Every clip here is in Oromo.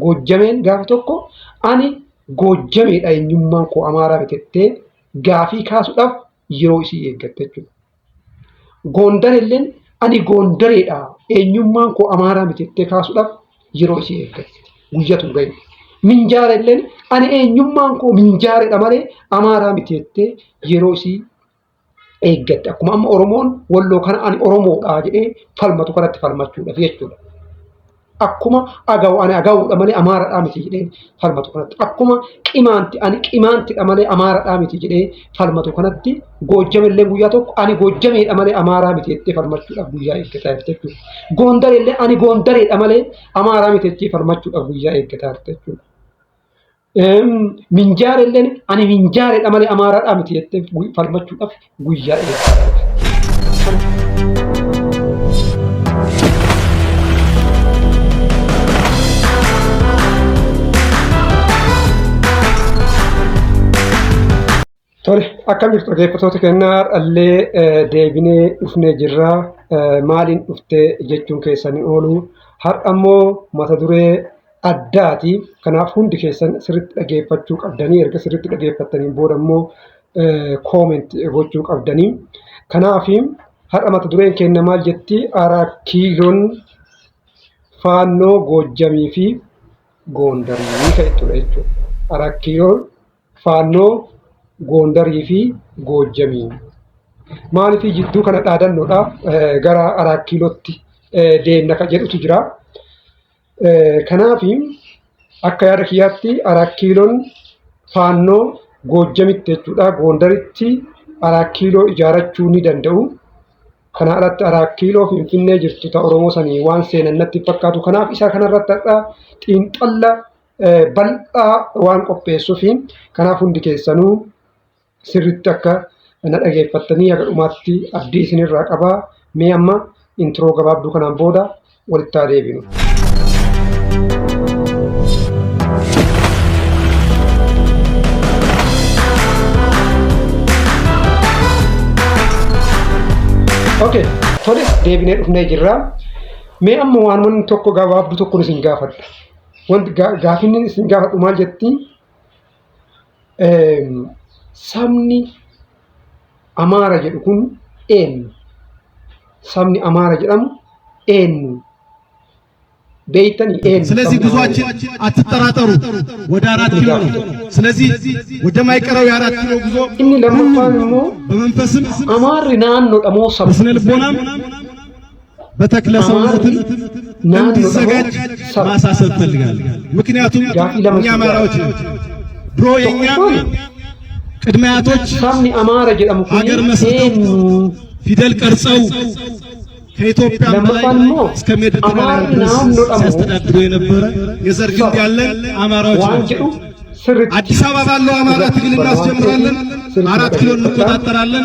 Goojjameen gaafa tokko ani Goojjameedha eenyummaan koo Amaaraa miti jettee gaafii kaasuudhaaf yeroo isii eeggatte jechuudha. Goondar illeen ani Goondareedha eenyummaan koo Amaaraa miti jettee kaasuudhaaf yeroo isii eeggatte. Guyyatu gahe. Minjaara illeen ani eenyummaan koo Minjaareedha malee Amaaraa miti jettee yeroo isii eeggatte. Akkuma amma Oromoon Walloo kana ani Oromoodha jedhee falmatu kanatti falmachuudhaaf jechuudha. Akkuma Agaw ani Agawudha malee Amaaradhaa miti jedhee falmatu kanatti. Akkuma Qimaanti ani Qimaantidha malee Amaaradhaa miti jedhee falmatu kanatti Goojjamellee guyyaa tokko ani Goojjameedha malee Amaaraa miti jettee falmachuudhaaf guyyaa eeggataa jirti jechuudha. Goondareellee ani Goondareedha malee Amaaraa miti jettee falmachuudhaaf guyyaa eeggataa jirti jechuudha. Minjaarelleen ani minjaareedha malee Amaaraadhaa miti jettee falmachuudhaaf guyyaa eeggataa. Tole, akkam jirtu dhaggeeffattoota keenyaa har'allee deebinee dhufnee jirra. Maaliin dhufte jechuun keessan hin oolu. Har'a immoo mata duree addaati. Kanaaf hundi keessan sirriitti dhaggeeffachuu qabdanii erga sirriitti dhaggeeffattaniin booda immoo comment gochuu qabdanii. Kanaaf har'a mata dureen keenya maal jetti? Araa Kiiloon Faannoo Goojjamii fi Goondarii kan jettudha jechuudha. Araa Kiiloon Faannoo Goondarii fi Goojjamii. Maaliif jidduu kana dhaadannoodha gara Araa Kiilootti deemna kan jedhutu jira. Kanaaf akka yaada kiyyaatti Araa Kiiloon Faannoo Goojjamitti jechuudha Goondaritti Araa Kiiloo ijaarachuu ni danda'u. Kanaa alatti Araa Kiiloo Finfinnee jirtu ta Oromoo sanii waan seenan natti hin fakkaatu. Kanaaf isa kanarratti har'a xiinxalla bal'aa waan qopheessuuf kanaaf hundi keessanuu sirriitti akka na dhageeffattanii haga dhumaatti abdii isinirraa qaba. Mee amma introo gabaabduu kanaan booda walitti haa deebinu. Okay, tole deebinee dhufnee jirra. Mee amma waan wanni tokko gabaabduu tokkoon isin gaafadha. Wanti gaafinni isin gaafadhu maal jetti? Sabni Amaara jedhu kun eenyu? Sabni Amaara jedhamu eenyu? Beektanii eenyu? ስለዚህ Sabni Amaara ጉዟችን jedhamu? አትጠራጠሩ፣ ወደ አራት Inni ኪሎ gaafii ነው። tokko. ስለዚህ ወደማይቀረው የአራት ኪሎ ጉዞ Inni ሁሉም lammaffaan immoo በመንፈስም Amaarri naannoodha moo saba? በስነ ልቦናም በተክለ Amaarri ሰውነትም naannoodha moo እንዲዘጋጅ saba? ማሳሰብ ፈልጋለሁ። ምክንያቱም Gaafii lama እኛ isin አማራዎች gaafadha. ነን። ድሮ የእኛ Tokkoffaan ቅድመ አያቶች sabni Amaara jedhamu kun ሀገር መስርተው eenyu? ፊደል ቀርጸው ከኢትዮጵያም በላይ Lammaffaan immoo እስከ ሜዲትራንያን Amaarri ድረስ naannoodha moo ሲያስተዳድሩ የነበረ የዘር ግንድ saba? ያለን አማራዎች Waan ነን። jedhu sirriitti አዲስ አበባ ባለው አማራ irratti ትግል dubbanna waan ta'eef እናስጀምራለን። sirriitti አራት ኪሎ dhaggeeffadhaa. እንቆጣጠራለን።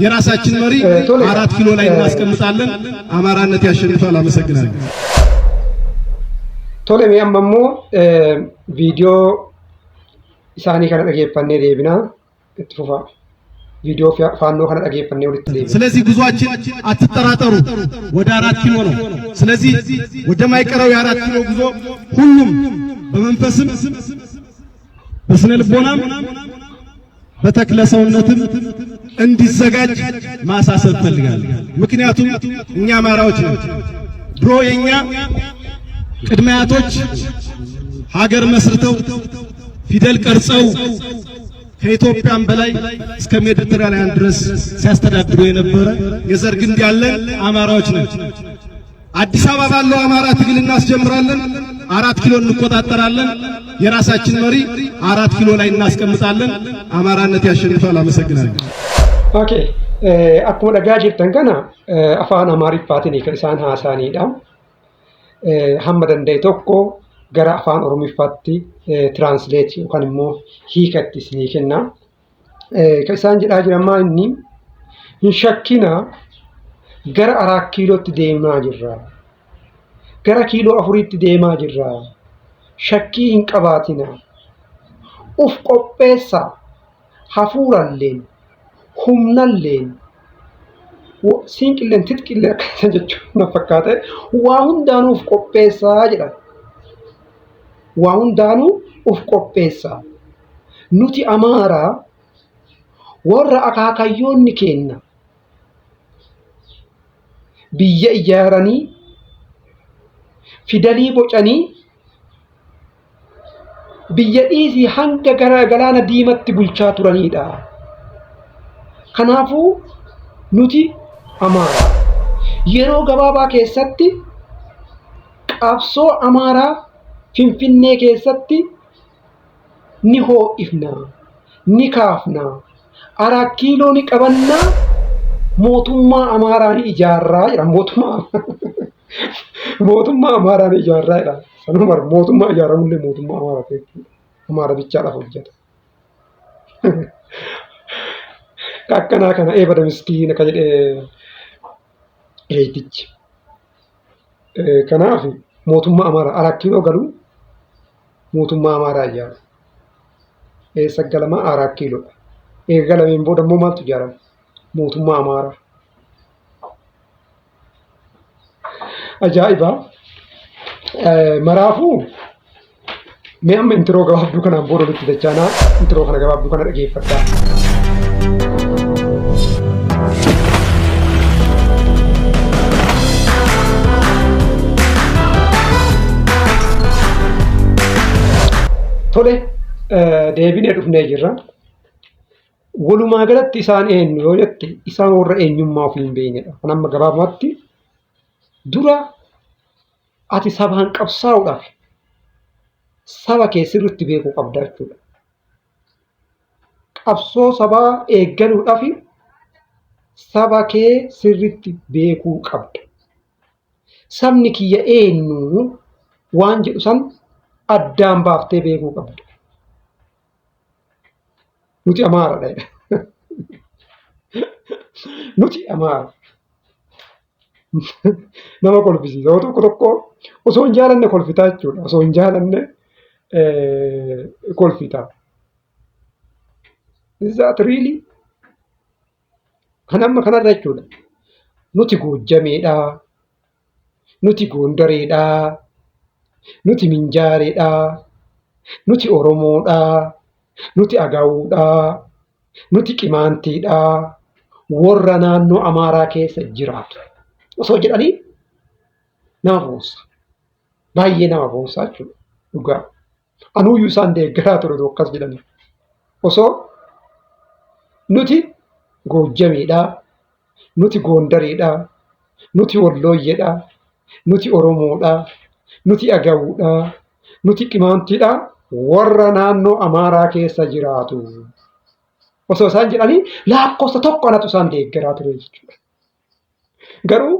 የራሳችን መሪ Tole አራት ኪሎ ላይ እናስቀምጣለን። አማራነት ያሸንፋል። አመሰግናለሁ። Tole mee amma immoo viidiyoo isaanii kana dhageeffannee deebinaa itti fufaa. Viidiyoo faannoo kana dhageeffannee walitti deebina. ስለዚህ ጉዟችን አትጠራጠሩ፣ ወደ አራት ኪሎ ነው። ስለዚህ ወደማይቀረው የአራት ኪሎ ጉዞ ሁሉም በመንፈስም በስነ ልቦናም በተክለ ሰውነትም እንዲዘጋጅ ማሳሰብ ፈልጋለሁ። ምክንያቱም እኛ አማራዎች ነን። ድሮ የኛ ቅድመ አያቶች ሀገር መስርተው ፊደል ቀርጸው ከኢትዮጵያም በላይ እስከ ሜዲትራንያን ድረስ ሲያስተዳድሩ የነበረ የዘር ግንድ ያለን አማራዎች ነን። አዲስ አበባ ባለው አማራ ትግል እናስጀምራለን። አራት ኪሎ እንቆጣጠራለን። የራሳችን መሪ አራት ኪሎ ላይ እናስቀምጣለን። አማራነት ያሸንፋል። አመሰግናለሁ። Okay, akkuma dhagaa jirtan kana afaan Amaariffaatiin kan isaan haasa'anidha. Hamma danda'e tokko gara afaan Oromiffaatti translate yookaan immoo hiikatti isinii kenna. Kan isaan jedhaa jiran maa inni hin shakkinaa gara Araat Kiilootti deemaa jirra. Gara kiiloo afuriitti deemaa jirra. Shakkii hin qabaatina. Uf qopheessaa. Hafuuralleen humnalleen siinqilleen titqillee akkana jechuun na fakkaate waa hundaanuu uf qopheessaa jedhan. Waa hundaanuu of qopheessaa. Nuti Amaaraa warra akaakayyoonni keenna biyya ijaaranii fidalii bocanii biyya dhiisii hanga gara galaana diimatti bulchaa turanidha. Kanaafuu nuti Amaaraa yeroo gabaabaa keessatti qabsoo Amaaraa Finfinnee keessatti ni hoo'ifna, ni kaafna, Araat Kiiloo ni qabanna, mootummaa Amaaraa ni ijaarraa jedha. Mootummaa Amaaraa ni ijaarraa jedha. Sanuma mootummaa ijaaramullee mootummaa Amaaraa ta'e jechuudha. Amaara bichaadhaaf hojjeta. Akkanaa kana eebada miskiina ka jedhee eeyitichi. Kanaaf mootummaa Amaaraa Araat Kiiloo galuu mootummaa Amaaraa ijaaru. Eessa galamaa Araat Kiiloodha. Eega galameen booda immoo maaltu ijaarama? Mootummaa Amaaraa. Ajaa'iba! Maraafuu mee amma intiroo gabaabduu kanaan booda walitti dachaanaa intiroo kana gabaabduu kana dhageeffadhaa. Tole deebinee dhufnee jirra. Walumaa galatti isaan eenyu yoo jette isaan warra eenyummaa ofii hin beeknedha. Kan amma gabaabumatti dura ati sabaan qabsaa'uudhaaf saba kee sirriitti beekuu qabda jechuudha. Qabsoo sabaa eeggaluudhaaf saba kee sirriitti beekuu qabda. Sabni kiyya eenyu waan jedhu san addaan baaftee beekuu qabda. Nuti Amaaradha jedha. Nuti Amaara. Nama kolfisiisa. Yeroo tokko tokko osoo hin jaalanne kolfitaa jechuudha. Osoo hin jaalanne kolfitaa. Is that really? Kan amma kanarra jechuudha. Nuti Goojjameedha. Nuti Goondareedha. Nuti Minjaareedha. Nuti Oromoodha. Nuti Agawuudha. Nuti Qimaantiidha. Warra naannoo Amaaraa keessa jiraatu. Osoo jedhanii nama boonsa. Baay'ee nama boonsa jechuudha. Dhugaa. Anuuyyuu isaan deeggaraa ture akkas jedhanii. Osoo nuti Goojjameedha. Nuti Goondareedha. Nuti Wallooyyeedha. Nuti Oromoodha. Nuti Agawuudha. Nuti Qimaantiidha. Warra naannoo Amaaraa keessa jiraatu. Osoo isaan jedhanii lakkoofsa tokko anatu isaan deeggaraa ture jechuudha. Garuu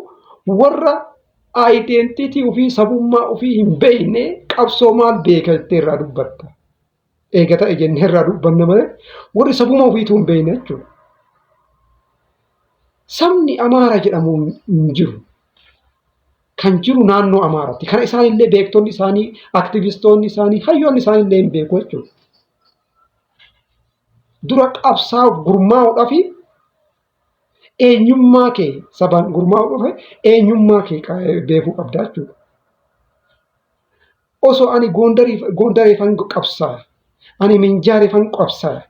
warra aayidentiitii ofii sabummaa ofii hin beekne qabsoo maal beeka jettee irraa dubbatta. Eega ta'e jennee irraa dubbanna malee warri sabummaa ofiituu hin beekne jechuudha. Sabni Amaara jedhamu hin jiru. Kan jiru naannoo Amaaraatti. Kana isaanillee beektonni isaanii, aktivistoonni isaanii, hayyoonni isaanillee hin beeku jechuudha. Dura qabsaa'uuf gurmaa'uudhaaf eenyummaa kee sabaan gurmaa'uu dhufe eenyummaa kee beekuu qabda jechuudha. Osoo ani Goondareefan qabsaa, ani Minjaareefan qabsaa,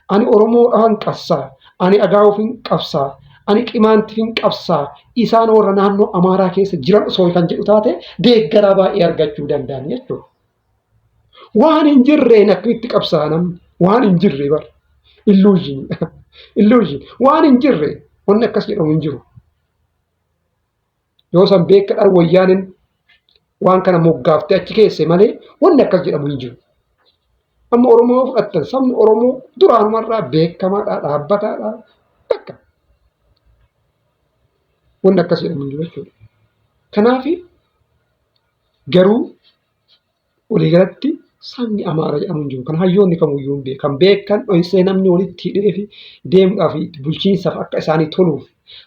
ani Oromoodhaan qabsaa, ani Agaawuufin qabsaa, ani Qimaantiifin qabsaa, isaan warra naannoo Amaaraa keessa jiran osoo kan jedhu taate deeggaraa baay'ee argachuu danda'an jechuudha. Waan hin jirreen akkamitti qabsaa'a namni? Waan hin jirre bara. Illuuzhinii. Illuuzhinii. Waan hin jirre wanni akkas jedhamu hin jiru. Yoo san beekadhaan wayyaaniin waan kana moggaaftee achi keesse malee wanni akkas jedhamu hin jiru. Amma Oromoo yoo fudhattan sabni Oromoo duraanumarraa beekamaadha, dhaabbataadha. Bakka wanni akkas jedhamu hin jiru jechuudha. Kanaaf garuu waliigalatti sabni Amaara jedhamu hin jiru. Kan hayyoonni kamuyyuu hin beekan. Beekan dhoysee namni walitti hidhee fi deemuudhaaf bulchiinsaaf akka isaanii toluuf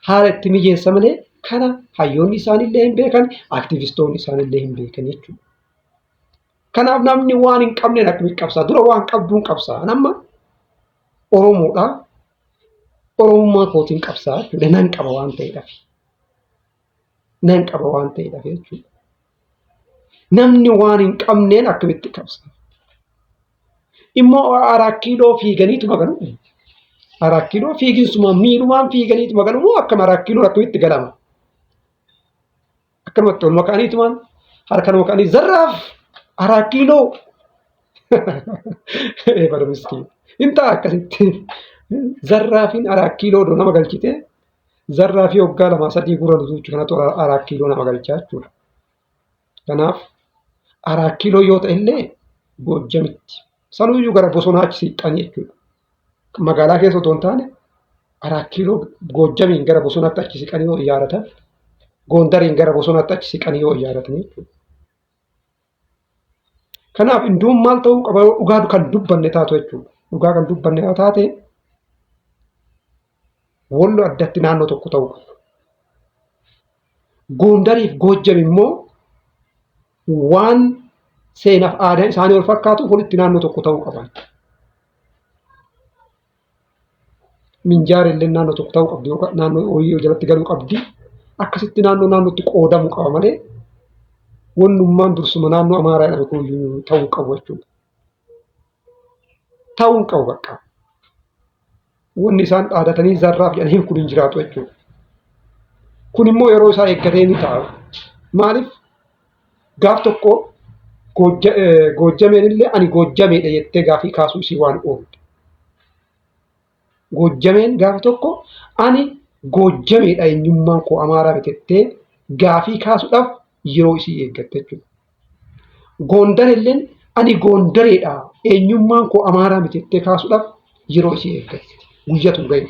haala itti mijeessa malee kana hayyoonni isaaniillee hin beekan, aktivistoonni isaaniillee hin beekan jechuudha. Kanaaf namni waan hin qabneen akkamitti qabsaa? Dura waan qabduun qabsaa. Amma Oromoodha. Oromummaa kootiin qabsaa jechuudha. Nan qaba waan ta'eedhaaf. Nan qaba waan ta'eedhaaf jechuudha. Namni waan hin qabneen akkamitti qabsa? Immoo Araa Kiiloo fiiganiituma galu. Araa Kiiloo fiiginsuma miilumaan fiiganiituma galu moo akkam Araa Kiiloo akkamitti galama? Akkanumatti ol makaaniitumaan harka nama ka'anii zarraaf Araa Kiiloo. Ee bara miskiin. Hin ta'a akkasitti. Zarraafiin Araa Kiiloo odoo nama galchite zarraafii waggaa lamaa sadii gurra lutuuchu kanatu Araa Kiiloo nama galchaa jechuudha. Kanaaf Araa Kiiloo yoo ta'e illee Goojjamitti. Sanuyyuu gara bosonaa achi siqxanii jechuudha. Magaalaa keessa otoo hin taane Araa Kiiloo Goojjamiin gara bosonaatti achi siqanii yoo ijaaratan Goondariin gara bosonaatti achi siqanii yoo ijaaratan jechuudha. Kanaaf hinduun maal ta'uu qaba yoo dhugaa kan dubbanne taatu jechuudha. Dhugaa kan dubbanne yoo taate Wollo addatti naannoo tokko ta'uu qaba. Goondariif Goojjam immoo waan seenaaf aadaan isaanii wal fakkaatuuf walitti naannoo tokko ta'uu qaban. Minjaar illee naannoo tokko ta'uu qabdi yookaan naannoo wayii jalatti galuu qabdi. Akkasitti naannoo naannootti qoodamuu qaba malee wannummaan dursuma naannoo Amaaraa jedhame kun ta'uu qabu jechuudha. Ta'uu hin qabu bakka. Wanni isaan dhaadatanii zarraaf jedhanii kun hin jiraatu jechuudha. Kun immoo yeroo isaa eeggatee ni ta'a. Maaliif gaaf tokko Goojjameen illee ani Goojjameedha jettee gaafii kaasuu isii waan oolte. Goojjameen gaafa tokko ani Goojjameedha eenyummaan koo Amaaraa miti jettee gaafii kaasuudhaaf yeroo isii eeggatte jechuudha. Goondar illeen ani Goondareedha eenyummaan koo Amaaraa miti jettee kaasuudhaaf yeroo isii eeggatte. Guyyatu gahe.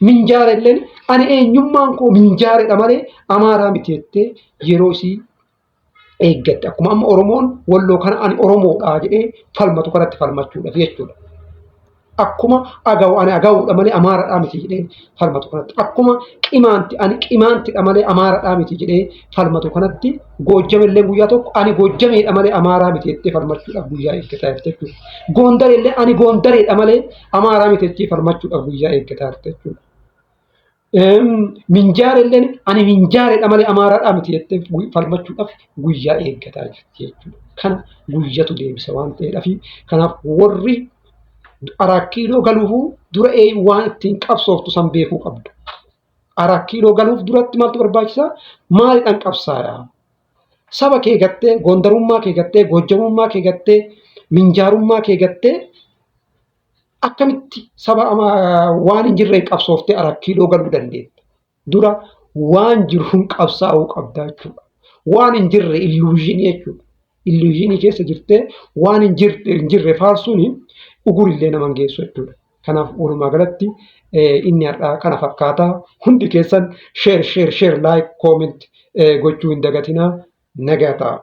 Minjaara illeen ani eenyummaan koo Minjaareedha malee Amaaraa miti jettee yeroo isii eeggatte. Akkuma amma Oromoon Walloo kana ani Oromoodha jedhee falmatu kanatti falmachuudhaaf jechuudha. Akkuma Agaw ani Agawudha malee Amaaradhaa miti jedhee falmatu kanatti. Akkuma Qimaanti ani Qimaantidha malee Amaaradhaa miti jedhee falmatu kanatti Goojjamellee guyyaa tokko ani Goojjameedha malee Amaaraa miti jettee falmachuudhaaf guyyaa eeggataa jirti jechuudha. Goondareellee ani Goondareedha malee Amaaraa miti jettee falmachuudhaaf guyyaa eeggataa jirti jechuudha. Minjaarelleen ani Minjaareedha malee Amaaraadhaa miti jettee falmachuudhaaf guyyaa eeggataa jirti jechuudha. Kana guyyatu deebisa waan ta'eedhaaf kanaaf warri Araa Kiiloo galuufuu dura waan ittiin qabsooftu san beekuu qabda. Araa Kiiloo galuuf duratti maaltu barbaachisaa? Maalidhaan qabsaayaa? Saba kee gattee, Gondarummaa kee gattee, Goojjamummaa kee gattee, Minjaarummaa kee gattee akkamitti saba waan hin jirreen qabsooftee Araa Kiiloo galuu dandeetta? Dura waan jiruun qabsaa'uu qabda jechuudha. Waan hin jirre illuushinii jechuudha. Illuushinii keessa jirtee waan hin jirre faarsuun ugurillee nama hin geessu jechuudha. Kanaaf walumaa galatti inni har'aa kana fakkaata. Hundi keessan share share share like comment gochuu hin dagatinaa. Nagaa ta'a.